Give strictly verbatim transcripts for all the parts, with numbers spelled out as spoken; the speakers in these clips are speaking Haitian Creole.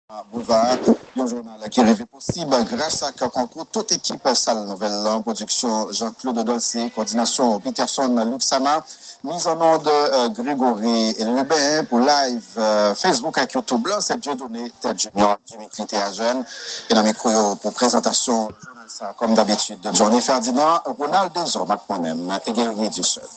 Boulevard, yon jounal ki rive posib gras ak konkou tout ekip Sal Nouvèl lan, pwodiksyon Jean-Claude Dolcé, kòdinasyon Peterson Luxama, miz an onn, euh, Grégory Lubin. Pou live, euh, Facebook ak YouTube lan, se Dieudonné Ted Junior, Dimitri Théagène, e nan mikwo yo pou prezantasyon jounal sa, kòm dabitid, Johnny Ferdinand, Ronald Dezorm ak mwen menm, Guerrier Dieuseul.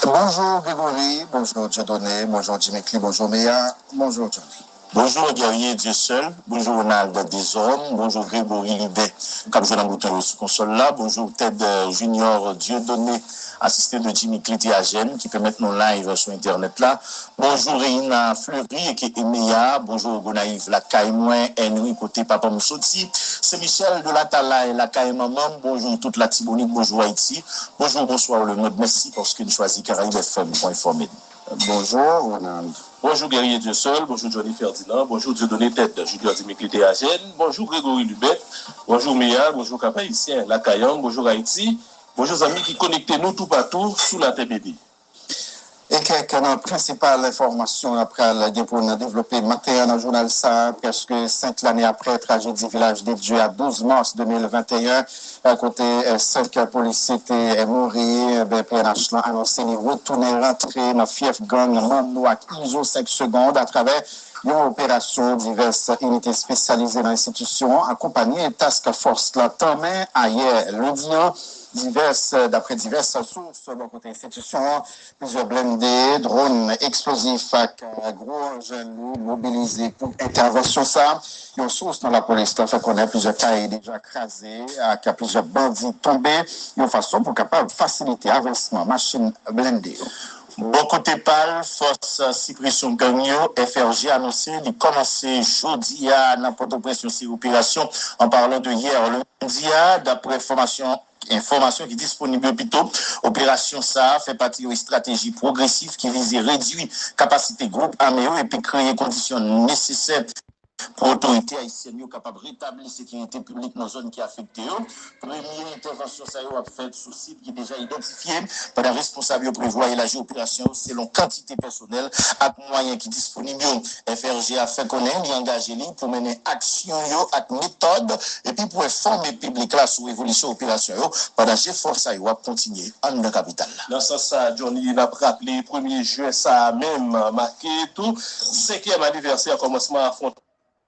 Bonjou Grégory, bonjou Dieudonné, bonjou Jimmy Clee, bonjou Mea, bonjou Johnny. Bonjou Guerrier Dieuseul, bonjou Ronald Dezorm, bonjou Grégory Lubin k ap jwe nan bouton yo sou konsòl la, bonjou Ted, euh, Junior Dieudonné, asiste de Jimmy Clee Théagène ki pèmèt nou live sou entènèt la. Bonjou Reina Fleury eke Emeya, bonjou Gonayiv lakay mwen, Henry kote papa m soti, Sen Michèl de Latalay lakay manman m, bonjou tout Latibonit, bonjou Ayiti, bonjou, bonswa lemonn, mèsi paske n chwazi Caraïbes F M pou enfòme n. Bonjou Ronald. Bonjou Guerrier Dieuseul, bonjou Johnny Ferdinand, bonjou Dieudonné Ted Junior Dimitri Théagène, bonjou Grégory Lubin, bonjou Mea, bonjou Kap Ayisyen lakay an, bonjou Ayiti, bonjou zanmi ki konekte nou toupatou sou latè bebe. E kèk nan prensipal enfòmasyon n ap pral gen pou n devlope maten an nan jounal sa a, prèske senk lane apre trajedi Vilaj de Dye a douz mas de mil venteyen, kote, eh, senk polisye te, eh, mouri, eh, ben, P N H lan anonse li retounen rantre nan fyèf gang Manno ak Izo senk Segond atravè yon operasyon divès inite espesyalize nan enstitisyon an akonpanye task fòs lan tanmen ayè lendi an. Divès, daprè divès sous bò kote enstitisyon an, plizyè blende, dwòn eksplozif ak, eh, gwo anjen lou mobilize pou entèvansyon sa a. Yon sous nan lapolis lan fè konnen plizyè kay deja kraze ak plizyè bandi tonbe, yon fason pou kapab fasilite avansman machin blende yo. Bò kote pa l, fòs sipresyon gang yo, F R G, anonse li kòmanse jodi a nan Pòtoprens yon seri operasyon, en parlant de hier, lendi a, daprè enfòmasyon, enfòmasyon ki disponib yo pito. Operasyon sa a fè pati yon estrateji pwogresif ki vize redui kapasite gwoup ame yo epi kreye kondisyon nesesè pou otorite ayisyèn yo kapab retabli sekirite piblik nan zòn ki afekte yo. Premye entèvansyon sa yo ap fèt sou sit ki deja idantifye, pandan responsab yo prevwa elaji operasyon yo selon kantite pèsonèl ak mwayen ki disponib yo. F R G a fè konnen li angaje li pou mennen aksyon yo ak metòd epi pou enfòme piblik la sou evolisyon operasyon yo pandan jefò sa yo ap kontinye anndan kapital la. Nan sans sa, Johnny, n ap raple premye jen sa a menm make tou senkyèm anivèsè kòmansman afwontman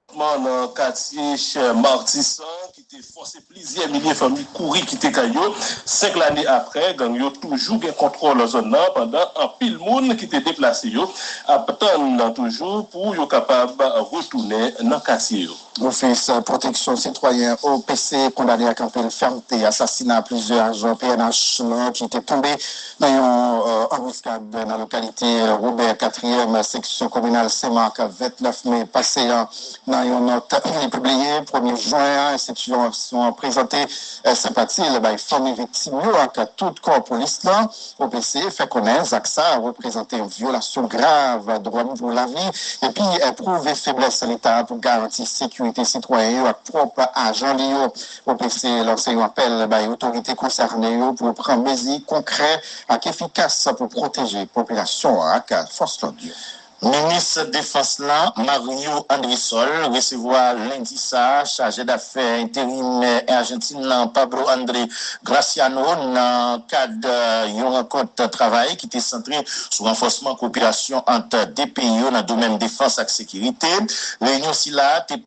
nan katye Matisan ki te fòse plizyè milye fanmi kouri kite kay yo. Senk lane apre, gang yo toujou gen kontwòl zòn nan, pandan anpil moun ki te deplase yo ap tann toujou pou yo kapab retounen nan katye yo. Ofis Pwoteksyon Sitwayen, O P C, kondane ak anpil fèmte asasina plizyè ajan P N H lan ki te tonbe nan yon, euh, anbiskad nan lokalite Wobè Katriyèm, seksyon kominal Senmak, vennèf me pase an. Nan yon nòt li pibliye premye jen an, enstitisyon an prezante, eh, senpati l bay fanmi viktim yo ak tout kò polis lan. O P C fè konnen zak sa a reprezante yon vyolasyon grav dwa nouvo lavi epi, eh, pwouve feblès Leta a pou garanti sekirite sitwayen yo ak pwòp ajan li yo. O P C lanse yon apèl bay otorite konsène yo pou yo pran mezi konkrè ak efikas pou pwoteje popilasyon an ak fòs lòd yo. Minis Defans lan, Mario Andresol, resevwa lendi sa a chajè dafè enterimè Ajantin nan, Pablo André Graciano, nan kad, euh, yon rankont travay ki te santre sou ranfòsman koperasyon ant de peyi yo nan domèn defans ak sekirite. Reyinyon sila a te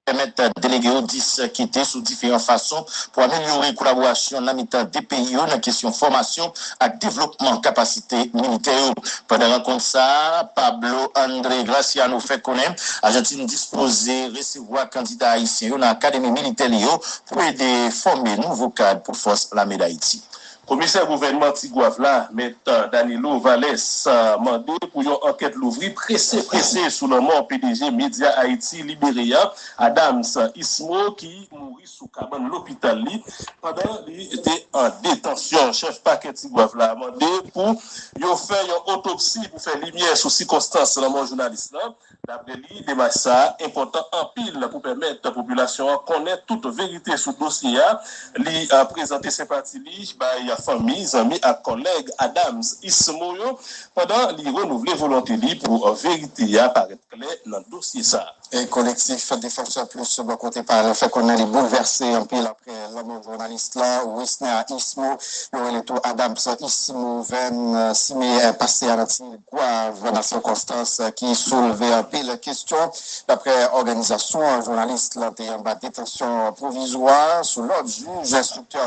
pèmèt delege yo diskite sou diferan fason pou amelyore kolaborasyon nan mitan de peyi yo nan kesyon fòmasyon ak devlopman kapasite militè yo. Pandan rankont sa a, Pablo André Graciano fè konnen Ajantin dispoze resevwa kandida ayisyen yo nan akademi militè li yo pou ede fòme nouvo kad pou fòs lame Dayiti. Komisè gouvènman Tigwav la, Mèt Danilo Valles, mande pou yon ankèt louvri prese prese sou lanmò P D G Medya Ayiti Libere a, Adams Ismo, ki mouri sou kabann lopital li pandan li te an detansyon. Chèf pakè Tigwav la mande pou yo fè yon otopsi pou fè limyè sou sikonstans lanmò jounalis lan. Daprè li, demach sa a enpòtan anpil pou pèmèt popilasyon an konnen tout verite sou dosye a. Li, a, prezante senpati li bay fanmi, zanmi ak kòlèg Adams Ismo yo, pandan li renouvle volonte li pou verite a parèt klè nan dosye sa a. E Kolektif Défenseurs Plus, bò kote pa l, fè konnen li boulvèse anpil apre lanmò jounalis la, Wisner Ismo, yo rele tou Adams Ismo, vennsis me pase a nan Ti Gwav, nan sèkonstans ki soulve anpil kesyon. Daprè òganizasyon an, jounalis la te anba detansyon pwovizwa sou lòd jij enstriktè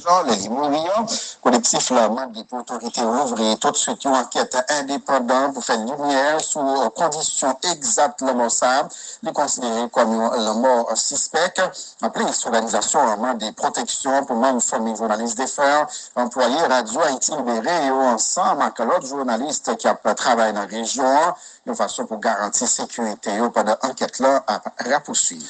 Jean Lely Mouri an. Kolektif la mande pou otorite yo louvri toutswit yon ankèt endepandan pou fè limyè sou kondisyon egzak lanmò sa a, li konsidere kòm yon lanmò sispèk. Anplis, òganizasyon an mande pwoteksyon pou manm fanmi jounalis defen an, anplwaye Radyo Ayiti Libere yo ansanm ak lòt jounalis ki ap travay nan rejyon an, yon fason pou garanti sekirite yo pandan ankèt lan ap rapousuiv.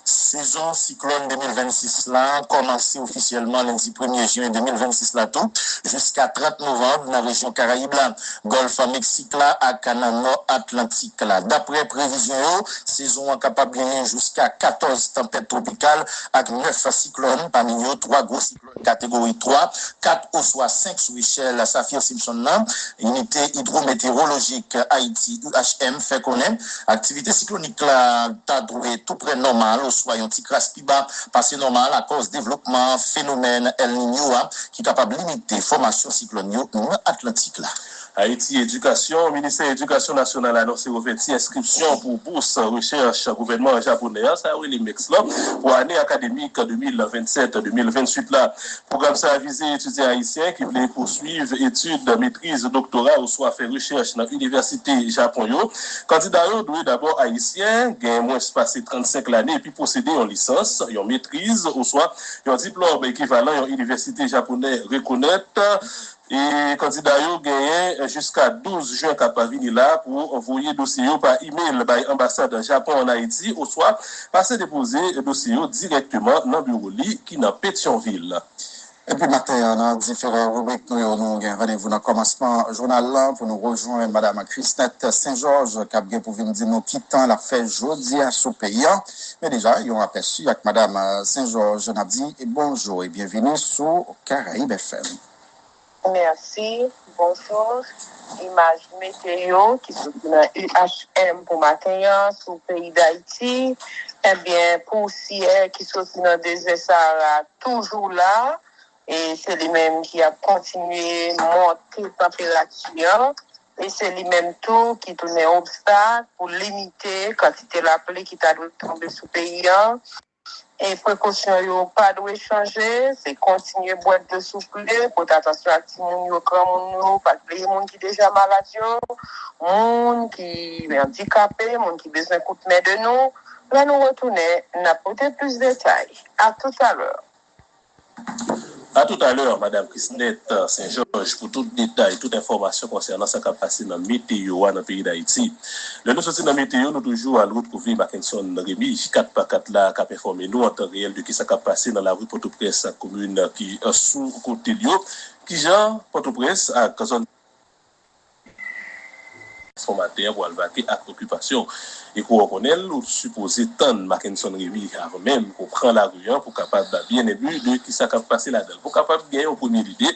Sezon siklòn de mil vennsis la kòmanse ofisyèlman lendi premye jen de mil vennsis la tou, jiska trant novanm nan rejyon Karayib la, Gòlf Meksik la ak nan Nò Atlantik la. Daprè previzyon yo, sezon an kapab genyen jiska katòz tanpèt twopikal ak nèf siklòn, pami yo twa gwo siklòn kategori twa, kat oswa senk sou echèl Saffir-Simpson nan. Inite Idwometewolojik Ayiti, U H M, fè konnen aktivite siklonik la ta dwe tou prè nòmal oswa yon ti kras pi ba pase nòmal akòz devlopman fenomèn El Niño a, ki kapab limite fòmasyon siklòn yo nan Atlantik la. Ayiti Edikasyon, Ministè Edikasyon Nasyonal anonse ouvèti enskripsyon pou bous rechèch gouvènman japonè an, sa yo rele MEXT lan, pou ane akademik de mil vennsèt de mil venntuit la. Pwogram sa a vize etidyan ayisyen ki vle pouswiv etid metriz, doktora oswa fè rechèch nan inivèsite Japon yo. Kandida yo dwe dabò ayisyen, gen mwens pase trannsenk lane epi posede yon lisans, yon metriz oswa yon diplòm ekivalan yon inivèsite japonè rekonèt. E kandida yo genyen jiska douz jen k ap vini la pou voye dosye yo pa imèl bay anbasad Japon ann Ayiti oswa pase depoze dosye yo dirèkteman nan biwo li ki nan Petyonvil. Epi maten an, nan diferan ribrik nou yo, nou gen randevou nan kòmansman jounal lan pou nou rejwenn Madam Chrisnette Saint-Georges k ap gen pou vin di nou ki tan l ap fè jodi a sou peyi an. Men deja, yon apèsi ak Madam Saint-Georges, n ap di bonjou e byenvini sou Caraïbes F M. Mèsi, bonjou. Imaj meteyo ki soti nan U H M pou maten an sou peyi Dayiti. Ebyen, pousyè ki soti nan dezè Sahara toujou la. E se li menm ki ap kontinye monte tanperati an. E se li menm tou ki tounen obstak pou limite kantite lapli ki ta dwe tonbe sou peyi an. E prekosyon yo pa dwe chanje, se kontinye bwè dlo souple, pote atansyon ak timoun yo, granmoun yo, pa bliye moun ki deja malad yo, moun ki andikape, moun ki bezwen kout men de nou. Lè nou retounen, n ap pote plis detay. A toutalè. A toutalè, Madam Chrisnette Saint-Georges, pou tout detay, tout enfòmasyon konsènan sa k ap pase nan meteyo a nan peyi Dayiti. Lè nou soti nan meteyo, nou toujou al retwouve Mackenson Remy, kat pa kat la, k ap enfòme nou an tan reyèl de kisa k ap pase nan lari Pòtoprens ak komin ki sou kote l yo. Kijan Pòtoprens ak zòn fò maten an pou al vake ak okipasyon. E kou w konnen l, ou sipoze tann Mackenson Remy avan menm pou pran lari an, pou kapab byen enbi de kisa k ap pase ladan l. Pou kapab gen yon premye lide,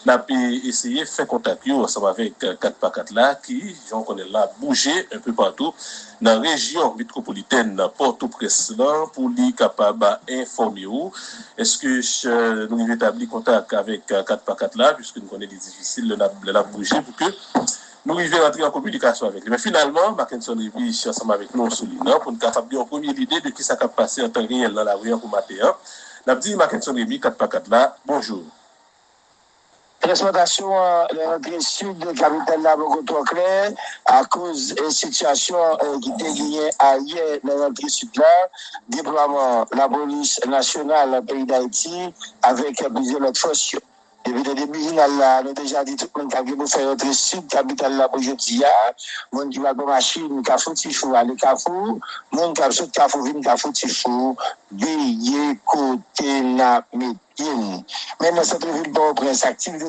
n ap eseye fè kontak yo ansanm avèk kat pa kat la ki, jan w konnen l la, ap bouje enpe patou nan rejyon metwopolitèn Pòtoprens lan pou li kapab enfòme w. Èske nou rive tabli kontak avèk kat pa kat la, piske nou konnen li difisil lè n ap, lè n ap bouje pou ke nou rive rantre an kominikasyon avèk li. Men finalman, Mackenson Remy ansanm avèk nou sou liy nan pou n kapab gen yon premye lide de kisa k ap pase an tan reyèl nan lari an pou maten an. N ap di Mackenson Remy, kat pa kat la, bonjou. Transpòtasyon an nan rantre sid kapital la poko twò klè akoz sitiyasyon ki te genyen ayè nan rantre sid la, deplwaman lapolis nasyonal peyi Dayiti avèk plizyè lòt fòs yo. Depi nan debi jounal la, nou deja di tout moun k ap gen pou fè rantre sid kapital la pou jodi a. Moun ki pral pran machin Kafou Tifou ale Kafou, moun k ap sot Kafou vin Kafou Tifou, veye kote n ap mete. Yin. Men nan sant vil Pòtoprens, aktivite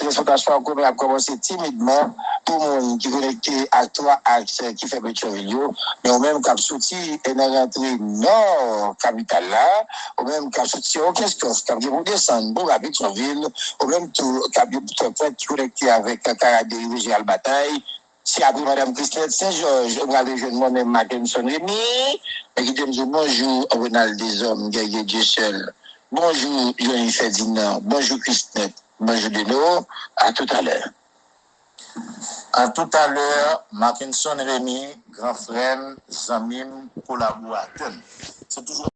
transpòtasyon an ap kòmanse timidman pou moun ki konekte ak twa aks ki fè Petyonvil yo. Men ou menm k ap soti nan rantre nò kapital la, ou menm k ap soti Okenskòf, k ap gen pou desann bò Petyonvil, ou menm tou k ap gen pou fè ki konekte avèk Kara Derive, Jeral Batay, se apre Madanm Christine Saint-Georges, ou pral rejwenn mwen menm Mackenson Remy, men kite m di w bonjou, Ronald Dezòm, Guerrier Dieuseul. Bonjou, Johnny Ferdinand. Bonjou, Christine. Bonjou, Deno. À tout à l'heure. À tout à l'heure, Mackenson Remy, gran frè m, zanmi m, kolaboratè m. Se toujou